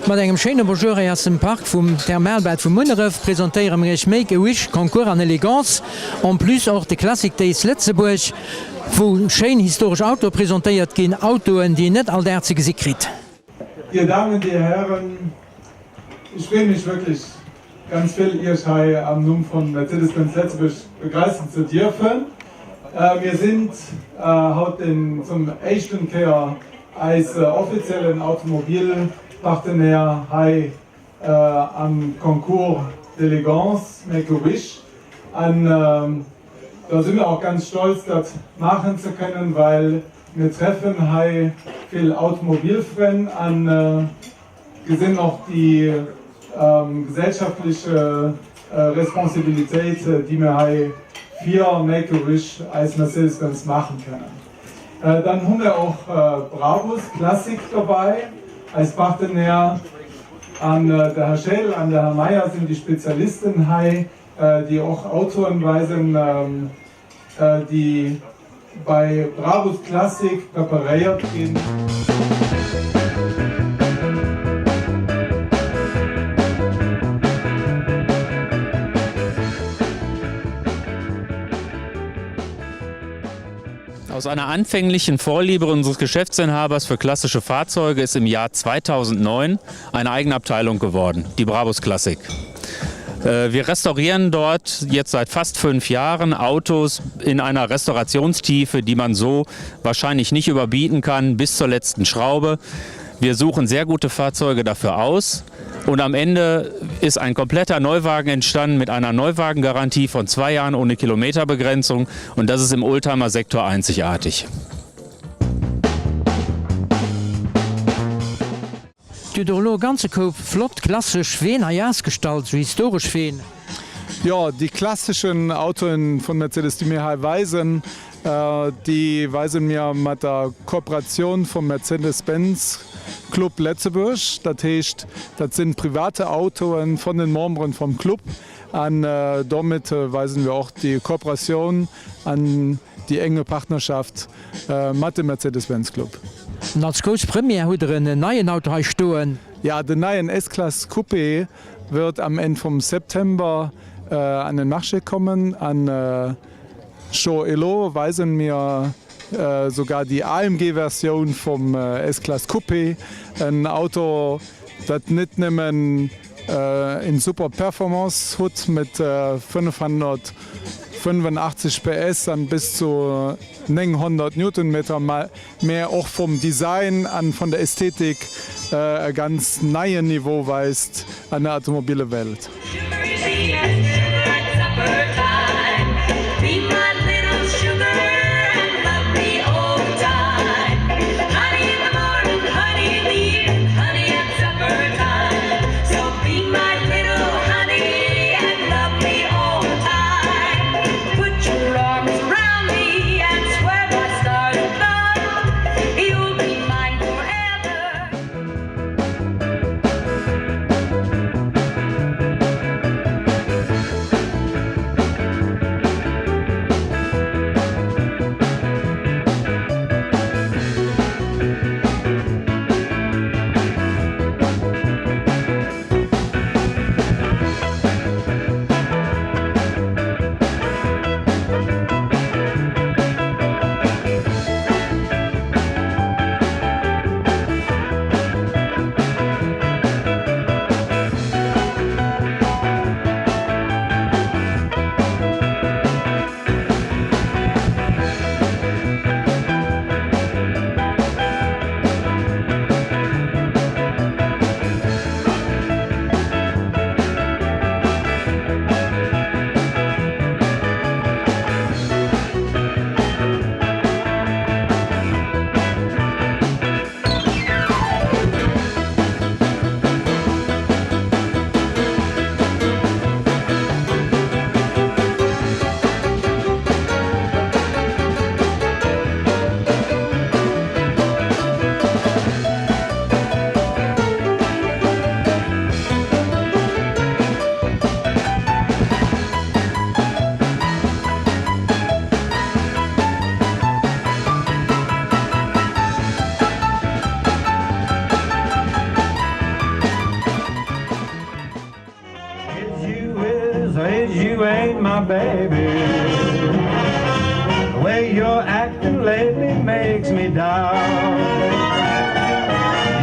Mat engem schéine Bonjour hei aus dem Park vum Thermalbad vu Munneref presentéiere mir iech Make a Wish Concours an Elegance, en plus och de Classic Days Lëtzebuerg, wou schéin historesch Autoe presentéiert ginn, Autoen déi een net all Dag ze gesi kritt. Dir Damen, Dir Hären, ich freue mich wirklich ganz vill Iech hei am Numm von Mercedes-Benz Lëtzebuerg begreissen ze dierfen. Mir sind haut den zum éischten Kéier eis offiziellen Automobilpartenaire hei am Concours d'Elegance Make a Wish an da si mir och ganz stolz dat maachen ze kënnen, well mir treffen hei vill Automobilfrënn an gesinn och déi gesellschaftlech Responsabilitéit, déi mir hei fir Make a Wish eis Mercedes-Benz maachen kënnen. Dann hu mir och Brabus Classic dobäi, eis Partenaire, an de Här Scheel an de Här Meyer sinn déi Spezialisten hei, déi och Autoen weisen, déi bei Brabus Classic preparéiert ginn. Aus einer anfänglichen Vorliebe unseres Geschäftsinhabers für klassische Fahrzeuge ist im Jahr 2009 eine eigene Abteilung geworden, die Brabus Classic. Äh, wir restaurieren dort jetzt seit fast fünf Jahren Autos in einer Restaurationstiefe, die man so wahrscheinlich nicht überbieten kann bis zur letzten Schraube. Wir suchen sehr gute Fahrzeuge dafür aus und am Ende ist ein kompletter Neuwagen entstanden mit einer Neuwagengarantie von zwei Jahren ohne Kilometerbegrenzung und das ist im Oldtimer Sektor einzigartig. Dir hutt och elo e ganze Koup flott klassesch Ween hei ausgestallt, sou historesch Ween. Jo, déi klasseschen Autoen vun Mercedes, déi mir hei weisen, déi weisen mir mat der Kooperatioun vum Mercedes-Benz Club Letzebuerg. Dat heescht, dat sinn private Autoen vun den Memberen vum Club an domat weisen wir och déi Kooperatioun an déi enge Partnerschaft mat dem Mercedes-Benz Club. An als grouss Première hutt der en neien Auto hei stoen. Ja, den neien S-Klass Coupé wird am Enn vum September an den Marché kommen an scho elo weisen mir sougar déi AMG-Versioun vum S-Klass Coupé, en Auto dat net nëmmen En super Performance hutt mit 585 PS an bis zu 900 Newtonmeter, mä och vum Design an vun der Ästhetik e ganz neien Niveau weist an der automobile Welt. Says you ain't my baby. The way you're acting lately makes me doubt.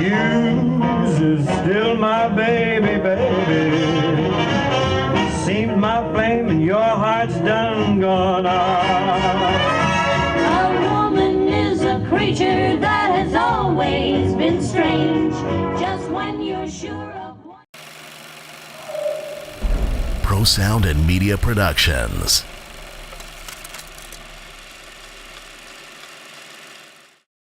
You's is still my baby, baby. Seems my flame and your heart's done gone out. A woman is a creature that has always been strange. Just when you're sure of Pro Sound and Media Productions.